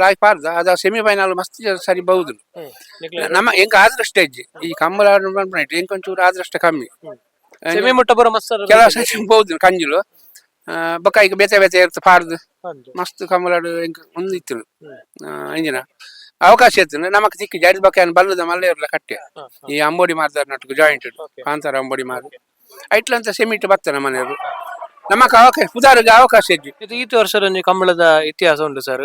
ಲಾಯ್ ಪಾರ್ದ ಅದ ಸೆಮಿಫೈನಲ್ ಮಸ್ತ್ ಸರಿ ಬಹುದು. ನಮ್ಮ ಎಂಕ್ ಆದ್ರಷ್ಟ ಇಜ್ಜಿ ಈ ಕಂಬಳ ಎಂಕ್ ಒಂಚೂರು ಆದ್ರಷ್ಟ ಕಮ್ಮಿ. ಸೆಮಿ ಮುಟ್ಟ ಬರೋ ಮಸ್ತ್. ಕೆಲವು ಸರಿ ಬಹುದು ಕಂಜುಲು. ಬೊಕ್ಕ ಈಗ ಬೇತೆ ಬೇತೆ ಇರ್ತ ಪಾರ್ದು ಮಸ್ತ್ ಕಂಬಳಾಡು ಎಂಕ್ ಒಂದು ಇತ್ತು ಇಂಜಿನ ಅವಕಾಶ ಇತ್ತು ನಮಕ್ ತಿಕ್ಕಿ ಜಾರಿ ಬಕ್ಕ ಬಲ್ಲದ ಮಲ್ಲೆ ಇರ್ಲ ಕಟ್ಟೆ ಈ ಅಂಬೋಡಿ ಮಾರ್ದಾರ ನಟకు ಜಾಯಿಂಟ್ ಕಾಂತಾರ ಅಂಬೋಡಿ ಮಾರು ಐಟ್ಲಂತ ಸೆಮಿಟ್ ಬತ್ತ ನಮ್ಮ ಮನೆಯವರು ನಮಕ್ ಅವಕಾಶ ಪುದಾರಿಗೆ ಅವಕಾಶ ಇಜ್ಜಿ. ಇದು ಈತ ವರ್ಷದ ಒಂಜಿ ಕಂಬಳದ ಇತಿಹಾಸ ಉಂಟು ಸರ್.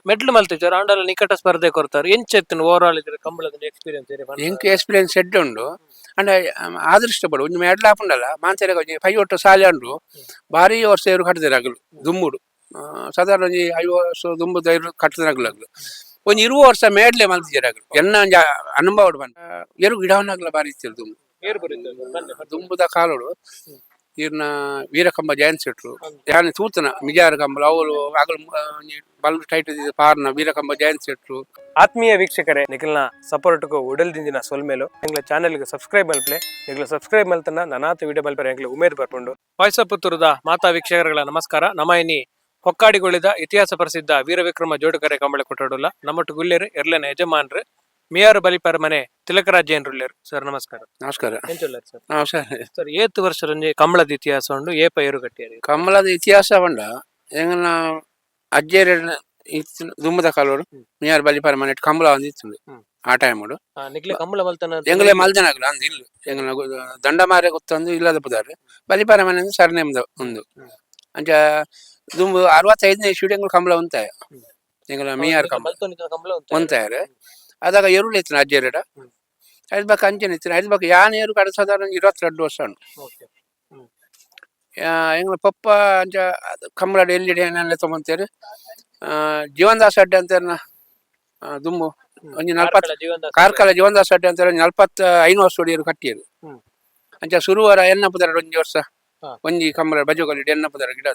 ಮೆಡ್ಲ್ ಮಲ್ತಿದ್ದಾರೆ ಆಂಡಲ ನಿಕಟ ಸ್ಪರ್ಧೆ ಕೊರ್ತಾರೆ. ಎಂಚೆತ್ತನು ಓವರ್ ಆಲ್ ಇದ್ರ ಕಂಬಳದ ಎಕ್ಸ್ಪೀರಿಯನ್ಸ್? ಎಂಕ್ ಎಕ್ಸ್ಪೀರಿಯನ್ಸ್ ಎಡ್ಡೆ ಉಂಡು. ಅಂಡ ಆದೃಷ್ಟ ಬಡು ಒಂಜಿ ಮೆಡ್ಲ್ ಆಪುಂಡಲ್ಲ ಮಾಂತೆರೆ ಒಂಜಿ ಫೈ ಒಟ್ಟು ಸಾಲೆ ಉಂಡು. ಭಾರಿ ವರ್ಷ ಇರು ಕಟ್ಟದಿರ ಅಗಲು ದುಂಬುಡು. ಸಾಧಾರಣ ಒಂಜಿ 50 ವರ್ಷ ದುಂಬು ಇರು ಕಟ್ಟದಿರ ಅಗಲು. ಒಂಜಿ 20 ವರ್ಷ ಮೇಡ್ಲೆ ಮಲ್ತಿಜೆರ್ ಅಗಲು. ಎನ್ನ ಒಂಜಿ ಅನುಭವ ಬಂದ ಎರು ಗಿಡವನ್ನಾಗ್ಲ ಬಾರಿ ಇತ್ತಿರು ದುಂಬು. ದುಂಬುದ ಕಾಲೋಡು ಈರ್ನ ವೀರಕಂಬ ಜಯಂತ್ ಶೆಟ್ರು ಯಾನ್ ತೂತನ ಮಿಜಾರ ಕಂಬಳ ಅವಳು ಅಗಲು ಒಂಜಿ ಬಲ್ ಟೈಟ್ ಪಾರ್ನ ವೀರಕಂಬ ಜಯಂತ್ ಶೆಟ್ರು. ಆತ್ಮೀಯ ವೀಕ್ಷಕರೇ, ನಿಖಲ್ನ ಸಪೋರ್ಟ್ಗೂ ಉಡಲ್ ದಿಂಜಿನ ಸೊಲ್ಮೇಲು. ಎಂಗ್ಲ ಚಾನೆಲ್ಗೆ ಸಬ್ಸ್ಕ್ರೈಬ್ ಮಲ್ಪಲೆ. ನಿಗ್ಲ ಸಬ್ಸ್ಕ್ರೈಬ್ ಮಲ್ತನ ನನಾತ ವಿಡಿಯೋ ಮಲ್ಪರೆ ಎಂಗ್ಲ ಉಮೇದ್ ಬರ್ಪುಂಡು. ವಾಯ್ಸ್ ಪುತ್ತೂರುದ ಮಾತಾ ವೀಕ್ಷಕರುಗಳ ನಮಸ್ಕಾರ. ನಮ್ಮ ಇನಿ ಹೊಕ್ಕಾಡಿಗೊಳಿದ ಇತಿಹಾಸ ಪ್ರಸಿದ್ಧ ವೀರವಿಕ್ರಮ ಜೋಡುಕರೆ ಕಂಬಳ ಕೊಟ್ಟಡುಲ್ಲ. ನಮ್ಮಟ್ಟು ಗುಲ್ಲೇರು ಎರ್ಲೆನ ಯಜಮಾನ್ರು ಮಿಯಾರು ಬಲಿಪರ ಮನೆ ತಿಲಕರಾಜ್ ಏನ್ರುಲ್ಲೇರು. ಸರ್, ನಮಸ್ಕಾರ. ನಮಸ್ಕಾರ. ಎಂಚುಲ್ಲೇರು ಸರ್? ನಮಸ್ಕಾರ. ಸರ್, ಏತ್ ವರ್ಷ ಕಂಬಳದ ಇತಿಹಾಸ ಉಂಡು? ಏಪ ಏರು ಕಟ್ಟಿಯಾರಿ? ಕಮಲದ ಇತಿಹಾಸ ಪಂಡ ಎಂಗನ ಅಜ್ಜೆರ್ ದುಂಬುದ ಕಾಲೋಡು ಮಿಯಾರ್ ಬಲಿಪಾರ ಮನೆಟ್ ಕಂಬಳ ಒಂದ್ ಇತ್ತು. ಆ ಟೈಮುಡು ನಿಕ್ಲೆ ಕಂಬಳ ಮಲ್ತನ? ಎಂಗಲೆ ಮಲ್ದನಾಗ್ಲ ಅಂದ್ ಇಲ್ಲು ಎಂಗಲ ದಂಡಮಾರೆ ಗೊತ್ತೊಂದು ಇಲ್ಲದ ಪುದಾರ್ ಬಲಿಪಾರ ಮನೆ ಸರ್ನೇಮ್ದ ಒಂದು. ಅಂಚ ದುಂಬು 65ನೇ ಇಸ್ವಿಡ್ ಎಂಗುಲು ಕಂಬಳ ಉಂತಾಯ ಎಂಗಲ ಮಿಯಾರ್ ಕಂಬಳ. ಕಂಬಳ. ಉಂತಾಯರ್. ಅದಾಗ ಎರುಳು ಇತ್ತು ಅಜ್ಜೆರಡ. ಐದು ಬಕ್ಕ ಅಂಚನೆ ಇತ್ತು. ಐದು ಬಕ್ಕ ಯಾನ್ ಏರು ಕಡೆ ಸಾಧಾರಣ 22 ವರ್ಷ ಉಂಟು. ಎಂಗ್ಲ ಪಪ್ಪ ಅಂಚ ಕಂಬಳಡ್ ಎಲ್ಲಿ ಏನೆಲ್ಲ ತೊಗೊಂತೇರು. ಜೀವನದಾಸ ಅಡ್ಡೆ ಅಂತಾರ ದುಂಬು ಒಂಜಿ 40 ಕಾರ್ಕಳ ಜೀವನದಾಸ ಅಡ್ಡೆ ಅಂತಾರೆ. ಒಂಜಿ 45 ವರ್ಷ ಹೊಡಿಯರು ಕಟ್ಟಿಯರು. ಅಂಚ ಸುರುವರ ಎನ್ನ ಪುದರ ಒಂಜಿ ವರ್ಷ ಒಂಜಿ ಕಂಬಳ ಬಜೋಗಲಿ ಎನ್ನ ಪುದರ ಗಿಡ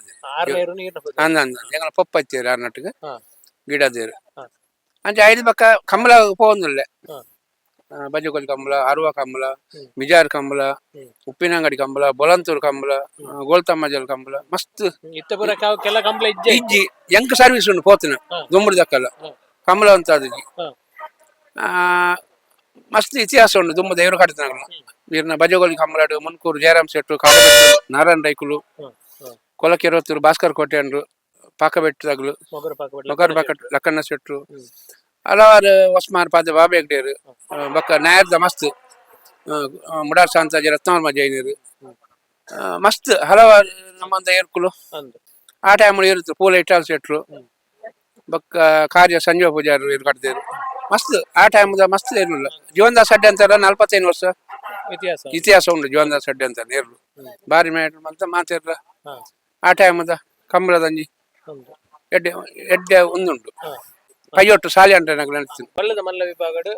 ಅಂದ ಅಂದ ಎಂಗ್ಲ ಪಪ್ಪ ಇತ್ತೇರು ಆರ್ನಟ್ಟಿಗೆ ಗಿಡದೇರು. ಅಂಚ ಐದು ಪಕ್ಕ ಕಂಬಳ ಪೋವೊಂದುಲ್ಲೆ. ಬಜಗೋಲಿ ಕಂಬಳ, ಅರುವ ಕಂಬಳ, ಮಿಜಾರ್ ಕಂಬಳ, ಉಪ್ಪಿನಂಗಡಿ ಕಂಬಳ, ಬೊಲಂತೂರು ಕಂಬಳ, ಗೋಲ್ತಮ್ಮಜಲ್ ಕಂಬಳ ಮಸ್ತ್. ಇತ್ತ ಪೂರ ಕೆಲ ಕಂಬಳ ಇಜ್ಜೆ? ಇಜ್ಜಿ. ಎಂಕ್ ಸರ್ವಿಸ್ ಉಂಡು ಪೋತನ ದುಂಬುಡು ದಕ್ಕಲ್ಲ ಕಂಬಳ ಅಂತ ಅದು. ಮಸ್ತ್ ಇತಿಹಾಸ ಉಂಡು ದುಂಬು ದೇವರು ಕಟ್ಟತನಗಲ. ವೀರ್ನ ಬಜಗೋಲಿ ಕಂಬಳಡು ಮುನ್ಕೂರು ಜಯರಾಮ್ ಶೆಟ್ರು, ಕಾಡಬೆಟ್ಟು ನಾರಾಯಣ ರೈಕುಲು, ಕೊಲಕೆರೋತೂರು ಭಾಸ್ಕರ್ ಕೋಟೆಯನ್ರು, ಪಾಕಬೆಟ್ಟದಾಗಲು ಮೊಗರು ಬಾಕ ಲಕ್ಕಣ್ಣ ಶೆಟ್ರು, ಹಲವಾರು ಹೊಸ್ಮಾರ್ ಪಾದ ಬಾಬೆ ಹೆಗ್ಡೇರು, ಬೊಕ್ಕ ನಾಯರ್ದ ಮಸ್ತ್ ಮುಡಾರ್ ಶಾಂತಾಜಿ ರತ್ನವರ್ಮ ಜೈನರು, ಮಸ್ತ್ ಹಲವಾರು ನಮ್ಮಂತ ಏರ್ಕುಲು ಆ ಟೈಮ್ ಇರುತ್ತೆ. ಪೂಲ ಇಟ್ಟಾಲ್ ಶೆಟ್ರು, ಬೊಕ್ಕ ಕಾರ್ಯ ಸಂಜೀವ ಪೂಜಾರು ಇರು ಕಟ್ದೇರು. ಮಸ್ತ್ ಆ ಟೈಮ್ ಮಸ್ತ್ ಇರಲಿಲ್ಲ. ಜೀವನದಾಸ್ ಅಡ್ಡೆ ಅಂತಾರ 45 ವರ್ಷ ಇತಿಹಾಸ. ಇತಿಹಾಸ ಉಂಟು ಜೀವನದಾಸ್ ಅಡ್ಡೆ ಅಂತ ನೇರ್ಲು. ಬಾರಿ ಮೇಟ್ ಮಂತ ಮಾತಿರ್ಲ. ಆ ಟೈಮದ ಕಂಬಳದಂಜಿ ಎಡ್ಡೆ ಎಡ್ಡೆ ಒಂದುಂಟು. ಪೈಯೊಟ್ಟು ಸಾಲಿ ಅಂಟ್ರೆ ನಗಲು ಅನಿಸ್ತೀನಿ. ಬಲ್ಲದ ಮಲ್ಲ ವಿಭಾಗಡು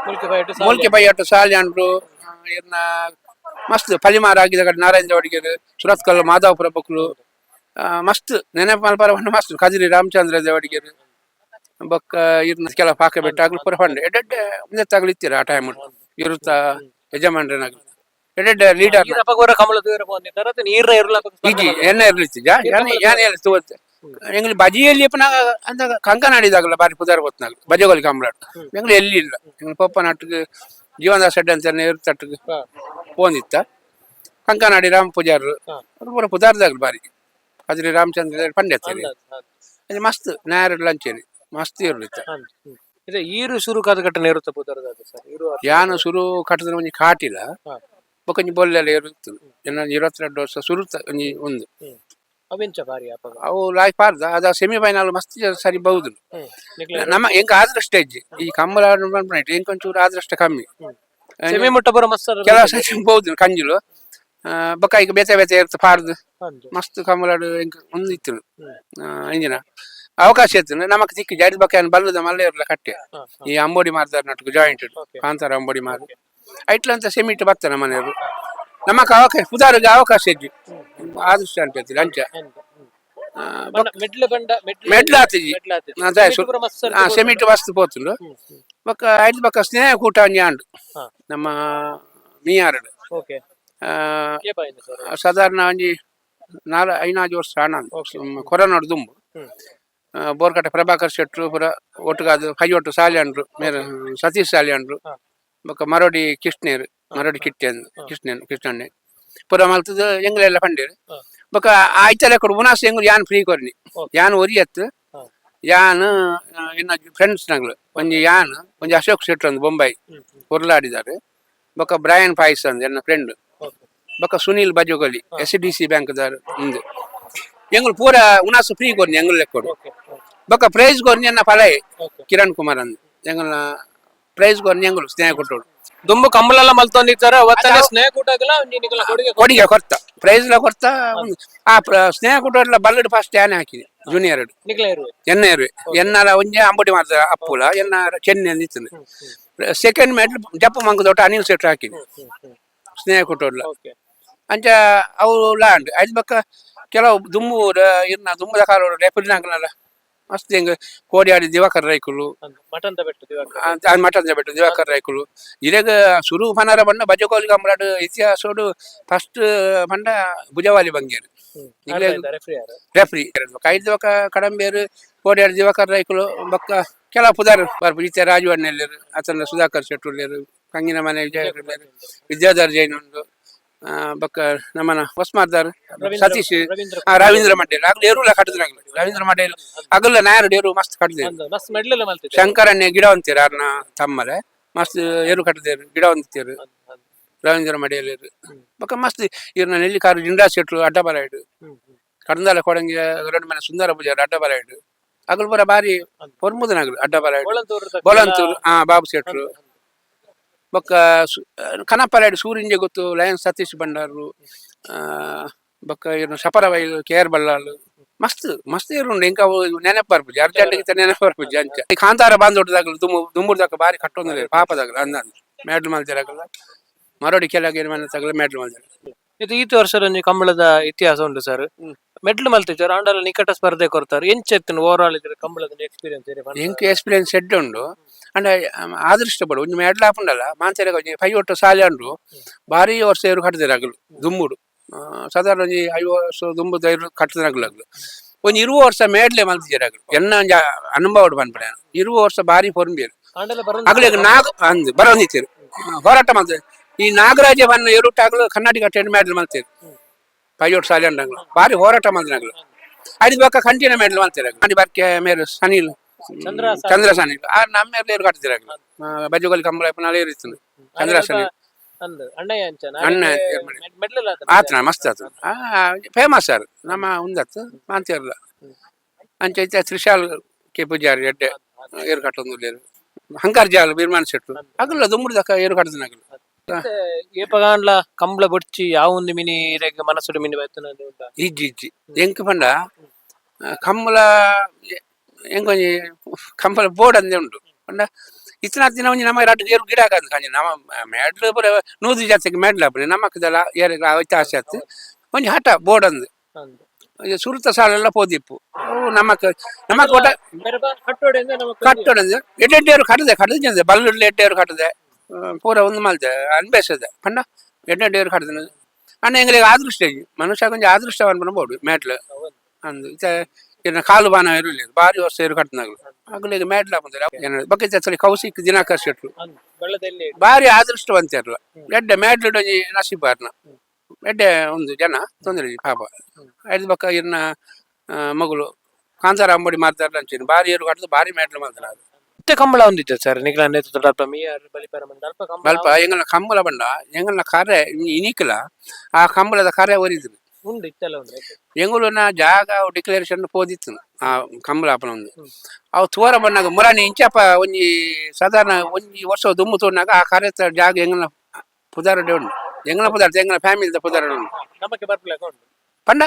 ಮುಲ್ಕಿ ಪೈಯೊಟ್ಟು. ಮೂಲ್ಕಿ ಪೈಯೊಟ್ಟು ಸಾಲಿ ಅಂಟ್ರು. ಇರ್ನ ಮಸ್ತ್ ಪಲಿಮಾರ್ ಆಗಿದ ಕಡೆ ನಾರಾಯಣ ದೇವಡಿಗೆರು, ಸುರತ್ಕಲ್ ಮಾಧವಪುರ ಬಕ್ಲು, ಮಸ್ತ್ ನೆನಪು ಮಲ್ಪರ ಮಸ್ತ್ ಕದಿರಿ ರಾಮಚಂದ್ರ ದೇವಡಿಗೆರು, ಬೊಕ್ಕ ಇರ್ನ ಕೆಲ ಪಾಕ ಬೆಟ್ಟ ಆಗ್ಲು ಪೂರ ಪಂಡೆ ಎಡ್ಡೆಡ್ಡೆ ಒಂದೆತ್ತಾಗ್ಲು ಇತ್ತೀರ. ಆ ಟೈಮ್ ಇರುತ್ತ ಯಜಮಾನ್ರನಾಗ್ಲು ಎಡ್ಡೆಡ್ಡೆ ಲೀಡರ್. ಕಮಲ ದೂರ ನೀರ ಇರಲ. ಇಜ್ಜಿ, ಎಣ್ಣೆ ಇರ್ಲಿತ್ತು. ಯಾನೆ ಎಲ್ಲ ತೂವತ್ತೆ ಎಂಗ್ಲಿ ಬಜಿಯಲ್ಲಿ ಅಂತ ಕಂಕನಾಡಿದಾಗಲ್ಲ ಬಾರಿ ಪುದಾರ್ ಗೊತ್ತನಾಗ ಬಜಗೋಲಿ ಕಂಬಳಾಟ. ಎಂಗ್ಲಿ ಎಲ್ಲಿ ಇಲ್ಲ. ಎಂಗ್ಲಿ ಪಪ್ಪ ನಾಟಕ ಜೀವನದಾಸ ಅಡ್ಡೆ ಅಂತ ತಟ್ಟಗೆ ಪೋಂದಿತ್ತ. ಕಂಕನಾಡಿ ರಾಮ ಪೂಜಾರರು ಅವ್ರು ಪೂರ ಪುದಾರ್ದಾಗಲು ಬಾರಿ ಅದ್ರಿ ರಾಮಚಂದ್ರ ಪಂಡ್ಯತ್ತರಿ ಅದು ಮಸ್ತ್ ನ್ಯಾರ ಲಂಚೇರಿ ಮಸ್ತ್ ಇರ್ಲಿತ್ತ. ಇದು ಈರು ಶುರು ಕಾದ ಘಟನೆ ಇರುತ್ತೆ ಪುದಾರ್ದಾಗ ಸರ್ ಈರು. ಯಾನು ಶುರು ಕಟ್ಟದ ಒಂಜಿ ಕಾಟಿಲ್ಲ. ಬೊಕ್ಕ ಒಂಜಿ ಬೊಲ್ಲೆಲ್ಲ ಇರುತ್ತು. ಎನ್ನ 22 ವರ್ಷ ಸುರುತ ಒಂಜಿ ಒಂದು. ಅವೆಂಚ ಬಾರಿ ಅಪಗ? ಅವು ಲಾಯ್ ಪಾರ್ದ ಅದ ಸೆಮಿಫೈನಲ್ ಮಸ್ತ್ ಸರಿ ಬಹುದು. ನಮ್ಮ ಎಂಕ್ ಆದ್ರಷ್ಟ ಇಜ್ಜಿ ಈ ಕಂಬಳ ಎಂಕ್ ಒಂಚೂರು ಆದ್ರಷ್ಟ ಕಮ್ಮಿ. ಸೆಮಿ ಮುಟ್ಟ ಬರೋ ಮಸ್ತ್. ಕೆಲವು ಸರಿ ಬಹುದು ಕಂಜುಲು. ಬೊಕ್ಕ ಈಗ ಬೇತೆ ಬೇತೆ ಇರ್ತ ಪಾರ್ದು ಮಸ್ತ್ ಕಂಬಳಾಡು ಎಂಕ್ ಒಂದು ಇತ್ತು ಇಂಜಿನ ಅವಕಾಶ ಇತ್ತು ನಮಕ್ ತಿಕ್ಕಿ ಜಾರಿ ಬಕ್ಕ ಬಲ್ಲದ ಮಲ್ಲೆ ಇರ್ಲ ಕಟ್ಟೆ ಈ ಅಂಬೋಡಿ ಮಾರ್ದಾರ ನಟకు ಜಾಯಿಂಟ್ ಕಾಂತಾರ ಅಂಬೋಡಿ ಮಾರು ಐಟ್ಲಂತ ಸೆಮಿಟ್ ಬತ್ತ ನಮ್ಮ ಮನೆಯವರು ನಮಕ್ ಅವಕಾಶ ಪುದಾರಿಗೆ ಅವಕಾಶ ಇಜ್ಜಿ ಆದೃಷ್ಟ ಅಂತ ಹೇಳ್ತೀರಿ ಅಂಚ. ಮೆಡ್ಲು ಬಂಡ. ಮೆಡ್ಲು ಆತಿಜಿ. ಸೆಮಿಟ್ ಮಸ್ತ್ ಪೋತುಂಡು. ಬೊಕ್ಕ ಐದು ಬೊಕ್ಕ ಸ್ನೇಹ ಕೂಟ ಒಂಜಿ ಆಂಡು ನಮ್ಮ ಮಿಯಾರಡು. ಸಾಧಾರಣ ಒಂಜಿ ನಾಲ್ ಐನಾಜು ವರ್ಷ ಆಣ ಕೊರೋನಾ ದುಂಬು. Borkatte Prabhakar ಶೆಟ್ರು ಪೂರ ಒಟ್ಟುಗಾದ್ ಕೈಯೊಟ್ಟು ಸಾಲ್ಯಾಂಡ್ರು ಮೇರ್ ಸತೀಶ್ ಸಾಲ್ಯಾಂಡ್ರು ಬೊಕ್ಕ ಮರೋಡಿ ಕೃಷ್ಣೇರು ಮರೋಡಿ ಕಿಟ್ಟೆನ್ ಕೃಷ್ಣನ್ ಕೃಷ್ಣಣ್ಣೆ ಪೂರ ಮಲ್ತದ ಎಂಗ್ಲೆಲ್ಲ ಪಂಡೇರು. ಬೊಕ್ಕ ಆಯ್ತಲೆ ಕೊಡು ಉನಾಸ್ ಎಂಗುಲು ಯಾನ್ ಫ್ರೀ ಕೊರ್ನಿ. ಯಾನ್ ಒರಿಯತ್ತು. ಯಾನ್ ಎನ್ನ ಫ್ರೆಂಡ್ಸ್ ನಗ್ಲು ಒಂಜಿ ಯಾನ್ ಒಂಜಿ ಅಶೋಕ್ ಶೆಟ್ರು ಅಂದ್ ಬೊಂಬೈ ಹೊರ್ಲಾಡಿದಾರೆ. ಬೊಕ್ಕ ಬ್ರಯನ್ ಪಾಯ್ಸ್ ಅಂದ್ ಎನ್ನ ಫ್ರೆಂಡ್. ಬೊಕ್ಕ Sunil Bajogoli SDC bank ದಾರ್ ಉಂದು ಎಂಗುಲು ಪೂರ ಉನಾಸು ಫ್ರೀ ಕೊರ್ನಿ ಎಂಗುಲು ಲೆಕ್ಕೊಡು. ಬೊಕ್ಕ ಪ್ರೈಸ್ ಕೊರ್ನಿ ಎನ್ನ ಪಲಯೆ ಕಿರಣ್ ಕುಮಾರ್ ಅಂದ್ ಎಂಗುಲ್ನ ಪ್ರೈಸ್ ಕೊರ್ನಿ ಎಂಗುಲು ಸ್ನೇಹ ಕೊಟ್ಟೋಡು. ದುಂಬು ಕಂಬಳೆಲ್ಲ ಮಲ್ತೊಂದಿತ್ತಾರೆ ಅವತ್ತನೇ ಸ್ನೇಹ ಕೂಟಗಲ ನಿಕಲ್ನ ಕೊಡುಗೆ. ಕೊಡುಗೆ ಕೊರ್ತ ಪ್ರೈಸ್ ಲ ಕೊರ್ತ ಉಂದು. ಆ ಸ್ನೇಹ ಕೊಟ್ಟೋಡ್ಲ ಬಲ್ಲಡ್ ಫಸ್ಟ್ ಯಾನೆ ಹಾಕಿದೆ ಜೂನಿಯರ್. ನಿಕಲ ಇರುವೆ. ಎನ್ನ ಇರುವೆ ಎನ್ನಲ ಒಂಜೆ ಅಂಬಡಿ ಮಾಡ್ತಾರೆ ಅಪ್ಪುಲ ಎನ್ನ ಚೆನ್ನೆ ಅಂದಿತ್ತು. ಸೆಕೆಂಡ್ ಮೆಡ್ಲ್ ಜಪ್ಪು ಮಂಗದೊಟ್ಟ ಅನಿಲ್ ಶೆಟ್ರು ಹಾಕಿದೆ ಸ್ನೇಹ ಕೊಟ್ಟೋಡ್ಲ. ಅಂಚ ಅವು ಲಾಂಡ್ ಐದು ಬಕ್ಕ ಕೆಲವು ದುಮ್ಮು ಇರ್ನ ದುಮ್ಮದ ಕಾಲ ರೆಫರಿನಾಗಲ್ಲ ಮಸ್ತ್ ಹೆಂಗ್ ಕೋಡಿಯಾಡಿ ದಿವಾಕರ್ ರೈಕುಲು. ಮಟನ್ ಬೆಟ್ಟು ದಿವಾಕರ್. ಮಠದ ಬೆಟ್ಟು ದಿವಾಕರ್ ರೈಕುಲು ಇರೆಗ್ ಸುರು ಪನರ ಬಣ್ಣ ಬಜಕೋಲಿ ಕಂಬಳಾಡ್ ಇತಿಹಾಸೋಡು ಫಸ್ಟ್ ಪಂಡ ಭುಜವಾಲಿ ಬಂಗೇರು ರೆಫ್ರಿ ಯಾರು? ರೆಫ್ರಿ ಐದು ಬಕ್ಕ ಕಡಂಬೇರು ಕೋಡಿಯಾಡಿ ದಿವಾಕರ್ ರೈಕುಲು. ಬೊಕ್ಕ ಕೆಲವು ಪುದಾರ್ ಬರ್ಪು ಇತ್ತೆ ರಾಜು ಅಣ್ಣೆಲ್ಲೇರು ಅತನ ಸುಧಾಕರ್ ಶೆಟ್ರು ಉಲ್ಲೇರು ಕಂಗಿನ ಮನೆ ವಿಜಯ ಉಲ್ಲೇರು ವಿದ್ಯಾಧರ್ ಜೈನ್ ಉಂಡು. ಬೊಕ್ಕ ನಮ್ಮನ ಹೊಸ್ಮಾರ್ದಾರ್ ಸತೀಶ್. ರವೀಂದ್ರ. ರವೀಂದ್ರ ಮಡ್ಡೇಲ್ ಅಗಲ ಎರುಲ ಕಟ್ಟದ್ರಾಗಲ ರವೀಂದ್ರ ಮಡ್ಡೇಲ್ ಅಗಲ ನಾಯರು ಎರು ಮಸ್ತ್ ಕಟ್ಟದೇರು. ಅಂದ್ ಮಸ್ತ್ ಮೆಡ್ಲ್ ಮಲ್ತಿದ್ದೆ. ಶಂಕರಣ್ಣೆ ಗಿಡ ಅಂತೀರ ಅರ್ನ ತಮ್ಮಲೆ ಮಸ್ತ್ ಎರು ಕಟ್ಟದೇರು ಗಿಡ ಅಂತೀರು ರವೀಂದ್ರ ಮಡಿಯಲ್. ಬೊಕ್ಕ ಮಸ್ತ್ ಇರ್ನ ನೆಲ್ಲಿಕಾರು ಜಿಂಡಾ ಶೆಟ್ರು ಅಡ್ಡ ಬರ ಇಡು ಕಡಂದಾಲ ಕೊಡಂಗಿ ಎರಡು ಮನೆ ಸುಂದರ ಪೂಜಾರಿ ಅಡ್ಡ ಬರ ಇಡು ಅಗಲ್ ಪೂರ ಬಾರಿ ಪೊರ್ಮುದನಗಲು ಅಡ್ಡ ಬರ ಇಡು. ಬೋಳಂತೂರು ಬಾಬು ಶೆಟ್ರು. ಬೊಕ್ಕ ಕನಪರಾಯ್ಡು ಸೂರಿಂಜೆ ಗೊತ್ತು ಲಯನ್ ಸತೀಶ್ ಭಂಡಾರು. ಬೊಕ್ಕ ಇರ್ನ ಸಪರವೈ ಕೆ ಆರ್ ಬಲ್ಲಾಳು ಮಸ್ತ್ ಮಸ್ತ್ ಇರುಂಡು. ಇಂಕ ಅವು ನೆನಪು ಬರ್ಪುಜಿ ಅರ್ಜೆಂಟ್ ಗಿತ್ತ ನೆನಪು ಬರ್ಪುಜಿ. ಅಂಚ ಈ ಕಾಂತಾರ ಬಾಂದೊಡ್ದಾಗಲು ದುಮ್ಮು ದುಮ್ಮುರ್ದಾಕ ಬಾರಿ ಕಟ್ಟೊಂದಿಲ್ಲ ಪಾಪದಾಗಲು ಅಂದ ಮೆಡ್ಲ್ ಮಲ್ತಿರಾಗಲ್ಲ ಮರೋಡಿ ಕೆಳಗೆ ಮನೆ ತಗಲ ಮೆಡ್ಲ್ ಮಲ್ತಿರ. ಇದು ಈತ ವರ್ಷದ ಒಂಜಿ ಕಂಬಳದ ಇತಿಹಾಸ ಉಂಟು ಸರ್. ಮೆಡ್ಲ್ ಮಲ್ತಿದ್ದಾರೆ ಆಂಡಲ ನಿಕಟ ಸ್ಪರ್ಧೆ ಕೊರ್ತಾರೆ ಎಂಚೆತ್ತನ ಓವರ್ ಆಲ್ ಇದ್ರ ಕಂಬಳದ ಎಕ್ಸ್ಪೀರಿಯನ್ಸ್? ಎಂಕ್ ಎಕ್ಸ್ಪೀರಿಯನ್ಸ್ ಎಡ್ಡೆ ಉಂಡು ಅಂಡ ಆದೃಷ್ಟ ಬಡು ಒಂಜಿ ಮೆಡ್ಲ್ ಆಪುಂಡಲ್ಲ ಮಾಂತೆರೆಗ್ ಒಂಜಿ ಫೈ ಒಟ್ಟು ಸಾಲೆ ಉಂಡು ಭಾರಿ ವರ್ಷ ಏರು ಕಟ್ಟದಿರ ಅಗಲು ದುಮ್ಮುಡು. ಸಾಧಾರಣ ಒಂಜಿ 50 ವರ್ಷ ದುಂಬು ಧೈರ್ಯ ಕಟ್ಟದಿರ ಅಗಲು ಒಂಜಿ 20 ವರ್ಷ ಮೇಡ್ಲೆ ಮಲ್ತಿಜೆರ್ ಅಗಲು ಎನ್ನ ಒಂಜಿ ಅನುಭವ ಪನ್ಪುನೆ. 20 ವರ್ಷ ಭಾರಿ ಪೊರ್ಂಬಿಯೆರ್. ಆಂಡಲ ಅಗಲಿಗೆ ನಾಗ ಅಂದ್ ಬರೋಂದಿತ್ತೆರ್ ಹೋರಾಟ ಮಲ್ತೆ. ಈ ನಾಗರಾಜ ಬನ್ನ ಎರುಟಾಗಲು ಕರ್ನಾಟಕ ಟೆಂಡ್ ಮೆಡಲ್ ಮಲ್ತೇರು ಪೈಯೋಟ್ ಸಾಲೆ ಉಂಡಂಗ್ಲು ಭಾರಿ ಹೋರಾಟ ಮಲ್ದಿನಗ್ಲು. ಐದು ಬೊಕ್ಕ ಕಂಟಿನ್ಯೂ ಮೆಡಲ್ ಮಲ್ತೇರು ಅಂಡಿ ಬರ್ಕೆ ಮೇರು ಸನಿಲ್. ಚಂದ್ರ ಸಾನಿಲ್. ಚಂದ್ರ ಸನಿಲ್ ಆ ನಮ್ಮ ಮೇರ್ಲು ಕಟ್ತಿರ ಬಜ್ಜುಗಲ್ ಕಂಬಳ ನಾಳೆ ಇರ್ತದೆ ಚಂದ್ರ ಸನಿಲ್. ಅಂದ್ ಅಣ್ಣಯ್ಯ ಅಂಚ. ಅಣ್ಣ ಮೆಡ್ಲ್. ಆತನ ಮಸ್ತ್ ಆತು ಫೇಮಸ್ ಸರ್ ನಮ್ಮ ಉಂದತ್ತು ಮಾಂತಿರ್ಲ ಅಂಚ ಇತ್ತೆ ತ್ರಿಶಾಲ್ ಕೆ ಪೂಜಾರಿ ಎಡ್ಡೆ ಏರು ಕಟ್ಟೊಂದು ಹಂಕಾರ್ ಜಾಲ್ ಬಿರ್ಮಾನ್ ಶೆಟ್ರು ಅಗಲ್ಲ ದುಮ್ಮುಡ್ದಕ್ಕ ಏರು ಕಟ್ಟದಿನ ಅಗಲು. ಏಪಗಾಂಡ್ಲ ಕಂಬಳ ಬೊಡ್ಚಿ ಯಾವ ಒಂದು ಮಿನಿ ಇರೆಗ್ ಮನಸ್ಸುಡು ಮಿನಿ ಬರ್ತನ ಉಂಟಾ? ಇಜ್ಜಿ ಇಜ್ಜಿ. ಎಂಕ್ ಪಂಡ ಕಂಬಳ ಎಂಕೊಂಜಿ ಕಂಬಳ ಬೋರ್ಡ್ ಅಂದೇ ಉಂಡು ಪಂಡ ಇತ್ತಿನ ದಿನ ಒಂಜಿ ನಮ್ಮ ರಡ್ಡ್ ಏರು ಗಿಡ ಹಾಕಂದ್ ಕಂಜಿ ನಮ್ಮ ಮೆಡ್ಲು ಪೂರ ನೂದು ಜಾತಿಗೆ ಮೆಡ್ಲು ಆಪುನಿ ನಮ್ಮಕ್ಕದೆಲ್ಲ ಏರೆಗ್ ಆಯ್ತು ಆಸೆ ಆತು ಒಂಜಿ ಹಠ ಬೋರ್ಡ್ ಅಂದ್. ಅಂದ್. ಒಂಜಿ ಸುರುತ ಸಾಲೆಲ್ಲ ಪೋದಿಪ್ಪು ಅವು ನಮ್ಮಕ್ಕ ನಮ್ಮಕ್ಕ ಒಟ್ಟ ಕಟ್ಟೋಡೆಂದ ನಮಕ್. ಕಟ್ಟೊಡಂದು ಎಡ್ಡೆಡ್ಡೇರು ಕಟ್ಟದೆ ಕಟ್ಟದೆ ಬಲ್ಲುಡ್ಲು ಎಡ್ಡೇರು ಕಟ್ಟದೆ ಪೂರ ಒಂದು ಮಲ್ತೆ ಅನ್ಬೇಸದೆ ಪಂಡ ಎಡ್ಡೆಡ್ಡೇರು ಕಟ್ಟದೆ ಅಣ್ಣ ಎಂಗ್ಲಿಗ್ ಆದೃಷ್ಟ ಇಜ್ಜಿ ಮನುಷ್ಯ ಒಂಜಿ ಆದೃಷ್ಟ ಅನ್ಪುನ ಬೋಡು ಮೆಟ್ಲು ಅಂದ್ ಇತ್ತೆ ಇರ್ನ ಕಾಲು ಬಾನ ಇರುಲ್ಲ ಬಾರಿ ವರ್ಷ ಇರು ಕಟ್ಟನಾಗ್ಲು ಅಗಲಿಗೆ ಮೆಟ್ಲು ಹಾಕುಂತಾರೆ ಏನ ಬೊಕ್ಕ ಇತ್ತೆ ಕೌಶಿಕ್ ದಿನಾಕರ್ ಶೆಟ್ರು. ಅಂದ್ ಬೆಳ್ಳದಲ್ಲಿ. ಬಾರಿ ಆದೃಷ್ಟವಂತೆರ್ಲ ಎಡ್ಡೆ ಮೆಟ್ಲು ಒಂಜಿ ನಸೀಬಾರ್ನ ಎಡ್ಡೆ ಒಂದು ಜನ ತೊಂದರೆ ಇಜ್ಜಿ ಪಾಪ. ಐದು ಬೊಕ್ಕ ಇರ್ನ ಮಗಳು ಕಾಂತಾರ ಅಂಬಡಿ ಮಾತಾಡ್ಲ ಅಂಚಿನ ಬಾರಿ ಏರು ಕಟ್ಟದು ಬಾರಿ ಮೆಟ್ಲು ಮಾತ್ರ ಅದು. ಮತ್ತೆ ಕಂಬಳ ಒಂದಿತ್ತೆ ಸರ್ ನಿಗ್ಲ ನೇತೃತ್ವದ ಅಲ್ಪ ಮಿಯಾರ್ ಬಲಿಪರ ಮಂದ ಅಲ್ಪ ಕಂಬಳ. ಅಲ್ಪ ಎಂಗಲ್ನ ಕಂಬಳ ಬಂಡ ಎಂಗಲ್ನ ಕರೆ ಇನಿಕಲ ಆ ಕಂಬಳದ ಕರೆ ಒರಿದ್ರು. ಉಂಡು ಇತ್ತೆಲ್ಲ ಉಂಡು. ಎಂಗುಲನ ಜಾಗ ಡಿಕ್ಲರೇಷನ್ ಪೋದಿತ್ತು ಆ ಕಂಬಳ ಅಪ್ಪನ ಒಂದು ಅವು ತೋರ ಬಣ್ಣಾಗ ಮುರಾನಿ ಇಂಚಪ್ಪ ಒಂಜಿ ಸಾಧಾರಣ ಒಂಜಿ ವರ್ಷ ದುಮ್ಮು ತೋರ್ನಾಗ ಆ ಕರೆ ಜಾಗ ಎಂಗಲ್ನ ಪುದಾರಡೆ ಉಂಡು ಎಂಗಲ್ನ ಪುದಾರ್ಥ ಎಂಗಲ್ನ ಫ್ಯಾಮಿಲಿದ ಪುದಾರ ಉಂಡು. ನಮಕ್ಕೆ ಬರ್ಪುಲೆಕ ಉಂಡು. ಪಂಡ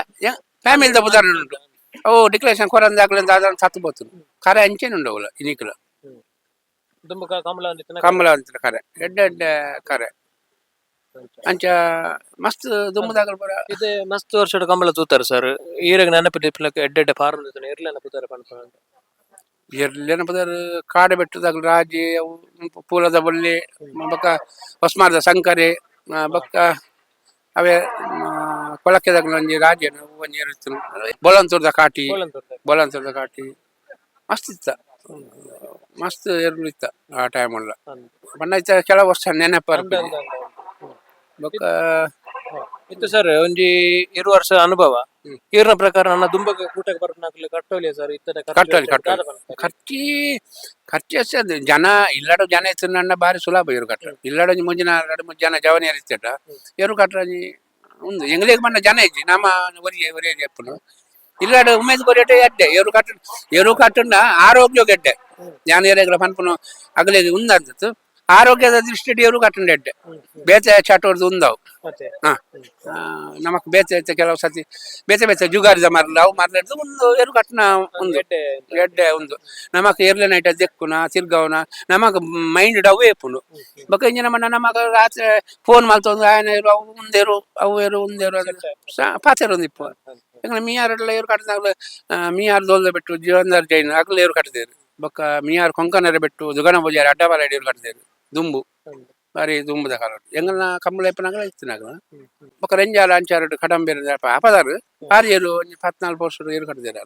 ಫ್ಯಾಮಿಲಿದ ಪುದಾರ ಉಂಡು ಅವು ಡಿಕ್ಲರೇಷನ್ ಕೊರಂದಾಗ್ಲಿಂದ ಅದನ್ನು ಸತ್ತು ಬೋತು ಕರೆ ಅಂಚೆನೆ ಉಂಡು ಅವಲ ಇನಿಕಲ. ದುಂಬು ಕಂಬಳ ಒಂದಿತ್ತು. ಕಂಬಳ ಅಂತ ಕರೆ ಎಡ್ಡೆ ಎಡ್ಡೆ ಕರೆ ಅಂಚ ಮಸ್ತ್ ದುಮ್ಮುದಾಗಲ್ ಪೂರ. ಇದು ಮಸ್ತ್ ವರ್ಷದ ಕಂಬಳ ತೂತಾರೆ ಸರ್ ಈರೆಗ್ ನೆನಪು ದಿಪ್ಪಲಕ ಎಡ್ಡೆ ಎಡ್ಡೆ ಫಾರ್ಮ್ ಇರ್ಲೆನ ಪುದಾರ ಪನ್ಪುನ. ಎರ್ಲೆನ ಪದರ್ ಕಾಡು ಬೆಟ್ಟದಾಗಲು ರಾಜಿ ಅವು ಪೂಲದ ಬಳ್ಳಿ ಬೊಕ್ಕ ಹೊಸ್ಮಾರ್ದ ಸಂಕರೆ ಬೊಕ್ಕ ಅವೇ ಕೊಳಕೆದಾಗಲು ಒಂಜಿ ರಾಜಿ ಒಂಜಿ ಇರುತ್ತು ಬೋಳಂತೂರ್ದ ಕಾಟಿ. ಬೋಳಂತೂರ್ದ ಕಾಟಿ. ಮಸ್ತ್ ಇತ್ತ, ಮಸ್ತ್ ಎರುಲು ಇತ್ತ ಆ ಟೈಮ್ ಎಲ್ಲ. ಬಣ್ಣ ಇತ್ತ, ಕೆಲವು ವರ್ಷ ನೆನಪು. ಬೊಕ್ಕ ಇತ್ತು ಸರ್, ಒಂಜಿ ಇರು ವರ್ಷ ಅನುಭವ. ಇವ್ರನ ಪ್ರಕಾರ ನನ್ನ ದುಂಬಗ ಕೂಟಕ್ಕೆ ಬರ್ಪನಾಗ್ಲಿ ಕಟ್ಟೋಲಿ ಸರ್ ಇತ್ತದ? ಕಟ್ಟೋಲಿ, ಕಟ್ಟೋಲಿ. ಖರ್ಚಿ ಖರ್ಚು ಅಷ್ಟೇ ಅದು. ಜನ ಇಲ್ಲಡ ಜನ ಇತ್ತು ನನ್ನ ಬಾರಿ ಸುಲಭ ಎರು ಕಟ್ಟ. ಇಲ್ಲಡ ಒಂಜಿ ಮುಂಜಿನ ಎರಡು ಮೂರು ಜನ ಜವನಿ ಇರ್ತೇಟ ಎರು ಕಟ್ಟ. ಉಂದು ಎಂಗ್ಲಿಗೆ ಬಣ್ಣ ಜನ ಇಜ್ಜಿ ನಮ್ಮ ಒರಿಗೆ ಒರಿಗೆ ಎಪ್ಪನು ಇಲ್ಲಡ ಉಮೇದ್ ಕೊರಿಯಟೆ ಎಡ್ಡೆ ಎರು ಕಟ್ಟ. ಎರು ಕಟ್ಟಂಡ ಆರೋಗ್ಯ ಗೆಡ್ಡೆ. ಜ್ಞಾನ ಏರಿಯಾಗಳ ಪನ್ಪುನು ಅಗಲಿಗೆ ಉಂದಂತದ್ದು. ಆರೋಗ್ಯದ ದೃಷ್ಟಿಡ್ ಎರು ಕಟ್ಟಂಡ ಎಡ್ಡೆ. ಬೇತೆ ಚಟೋರ್ದು ಉಂದವು. ಮತ್ತೆ ಹಾ ಆ, ನಮಕ್ ಬೇತೆ ಬೇತೆ ಕೆಲವು ಸತಿ ಬೇತೆ ಬೇತೆ ಜುಗಾರಿದ ಮರಲ ಅವು ಮರಲಿಡ್ದು ಒಂದು ಎರು ಕಟ್ಟನ ಒಂದು ಎಡ್ಡೆ. ಎಡ್ಡೆ ಒಂದು. ನಮಕ್ ಎರ್ಲೆ ನೈಟ್ ದೆಕ್ಕುನ ತಿರ್ಗವನ ನಮಕ್ ಮೈಂಡ್ ಡವ್ ಏಪುಂಡು. ಬೊಕ ಇಂಜಿನ ಮಣ್ಣ ನಮಕ್ ರಾತ್ರಿ ಫೋನ್ ಮಲ್ತೊಂದು ಆಯನ ಏರು ಅವು ಉಂದೇರು ಅವು ಏರು ಉಂದೇರು ಪಾತೆರ ಒಂದು ಇಪ್ಪು. ಯಾಕಂದ್ರೆ ಮೀಯಾರೆಲ್ಲ ಏರು ಕಟ್ಟದಾಗಲೂ ಮೀಯಾರ್ ದೋಲ್ದ ಬಿಟ್ಟು ಜೀವನ್ದಾರ್ ಜೈನ್ ಅಗಲ ಏರು ಕಟ್ಟದೇರು. ಬೊಕ್ಕ ಮೀಯಾರ್ ಕೊಂಕನರ ಬಿಟ್ಟು ದುಗಣ ಪೂಜಾರಿ ಅಡ್ಡಬಾಲ ಏರು ಕಟ್ಟದೇರು. ದುಂಬು ಬಾರಿ ದುಂಬುದ ಕಾಲ ಎಂಗಲ್ನ ಕಂಬಳ ಎಪ್ಪನಾಗಲ ಇತ್ತಿನಾಗಲ. ಬೊಕ್ಕ ರೆಂಜಾಲ ಅಂಚಾರಡು ಕಡಂಬೇರು ಆಪದಾರು ಬಾರಿ ಏರು ಒಂಜಿ ಪತ್ನಾಲ್ಕು ವರ್ಷ ಏರು ಕಟ್ಟದೇರು.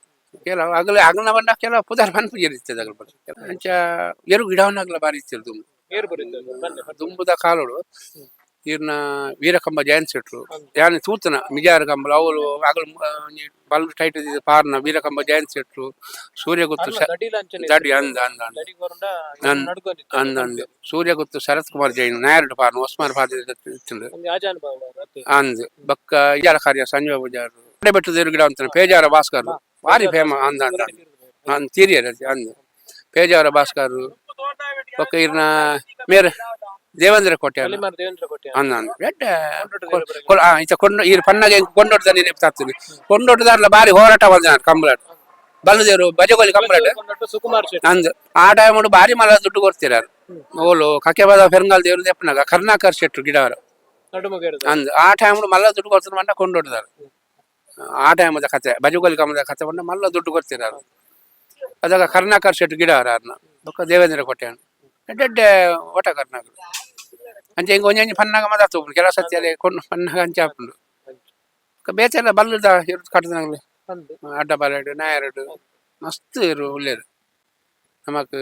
ಕೆಲವು ಅಗಲ ಅಗಲನ ಬಂಡ ಕೆಲವು ಪುದಾರ್ ಪನ್ಪುಜೇರು ಇತ್ತದ ಅಗಲ ಬಂಡ. ಅಂಚ ಏರು ಗಿಡವನ್ನಾಗಲ ಬಾರಿ ಇತ್ತಿರು ದುಂಬು. ಏರು ಬರುತ್ತೆ ಬನ್ನಿ. ದುಂಬುದ ಕಾಲೋಡು ಈರ್ನ ವೀರಕಂಬ ಜಯಂತ್ ಶೆಟ್ರು ಯಾನ್ ತೂತನ ಮಿಜಾರ ಕಂಬಳ ಅವಳು ಅಗಲ ಬಲ್ ಟೈಟ್ ಪಾರ್ನ ವೀರಕಂಬ ಜಯಂತ್ ಶೆಟ್ರು ಸೂರ್ಯಗುತ್ತು ದಡಿಲ ಅಂಚನೆ. ದಡಿ ಅಂದ ಅಂದ ಅಂದ. ದಡಿಗ್ ಬರುಂಡ ಅಂದ್. ನಡ್ಕೊಂಡಿತ್ತು. ಅಂದ ಅಂದ. ಸೂರ್ಯಗುತ್ತು ಶರತ್ ಕುಮಾರ್ ಜೈನ್ ನಾಯರ್ಡ್ ಪಾರ್ನ ಒಸ್ಮಾನ್ ಫಾದಿಲ್ ಇತ್ತಿಂಡು. ಒಂದು ಆಜಾನ್ ಬಾವ ಅತ್ತೆ. ಅಂದ್. ಬೊಕ್ಕ ಇಜಾಲ ಕಾರ್ಯ ಸಂಜೀವ ಪೂಜಾರು ಬೆಟ್ಟದ ಗಿಡ ಅಂತಾನೆ ಪೇಜಾರ ಭಾಸ್ಕರ್ ಭಾರಿ ಫೇಮ ಅಂದ ಅಂದ ಅಂದ ಅಂದ್ ತೀರಿಯರ್ ಅಂದ್ ಪೇಜಾವರ ಭಾಸ್ಕರ್. ಬೊಕ್ಕ ಇರ್ನ ಮೇರ್ ದೇವೇಂದ್ರ ಕೋಟೆ ತಲೆಮಾರು ದೇವೇಂದ್ರ ಕೋಟೆ. ಅಂದ ಅಂದ ಎಡ್ಡೆ. ಈತ ಕೊಂಡು ಈರ್ ಪನ್ನಗ ಕೊಂಡೊಡ್ದ ನೆನಪು ತಾಗ್ತದೆ. ಕೊಂಡೊಡ್ಡದಾರ್ಲ ಬಾರಿ ಹೋರಾಟ ಬಂದ ಕಂಬಳಡ್ ಬಲ್ಲದೇವರು ಬಜಗೋಲಿ ಕಂಬಳಡ್. ಕೊಂಡಟ್ಟು ಸುಕುಮಾರ್ ಶೆಟ್ಟಿ. ಅಂದ್ ಆ ಟೈಮ್ ಬಾರಿ ಮಲ ದುಡ್ಡು ಕೊಡ್ತಿರಾರು. ಓಲು ಕಕೆಬಾದ ಫೆರಂಗಾಲ್ ದೇವರು ದೆಪ್ಪನಾಗ ಕರ್ನಾಕರ್ ಶೆಟ್ರು ಗಿಡವರ. ನಡುಮುಗೇರದ. ಅಂದ್ ಆ ಟೈಮ್ ಮಲ್ಲ ದುಡ್ಡು ಕೊಡ್ತಾರೆ ಮಂಡ ಕೊಂಡೊಡ್ದಾರ. ಆ ಟೈಮದ ಕತೆ, ಬಜಗೋಲಿ ಕಂಬದ ಕತೆ ಬಂಡ ಮಲ್ಲ ದುಡ್ಡು ಕೊಡ್ತಿರಾರು. ಅದಾಗ ಕರ್ನಾಕರ್ ಶೆಟ್ರು ಗಿಡವರ ಅರ್ನ ಬೊಕ್ಕ ದೇವೇಂದ್ರ ಕೋಟೆ ಎಡ್ಡೆ ಓಟ ಕರ್ನಾಕರ್. ಅಂಚೆ ಹಿಂಗ ಒಂಜೊಂಜಿ ಪನ್ನಾಗ ಮದಾತು ಕೆಲವು ಸತ್ಯ ಕೊಂಡು ಪನ್ನಾಗ ಅಂಚೆ ಹಾಪುಂಡು. ಬೇತೆಲ್ಲ ಬಲ್ಲದ ಕಟ್ಟದನಾಗಲಿ. ಅಂದ್. ಅಡ್ಡ ಬಾಲೆಡು ನಾಯರಡು ಮಸ್ತ್ ಇರು ಉಳ್ಳೇರು. ನಮಕ್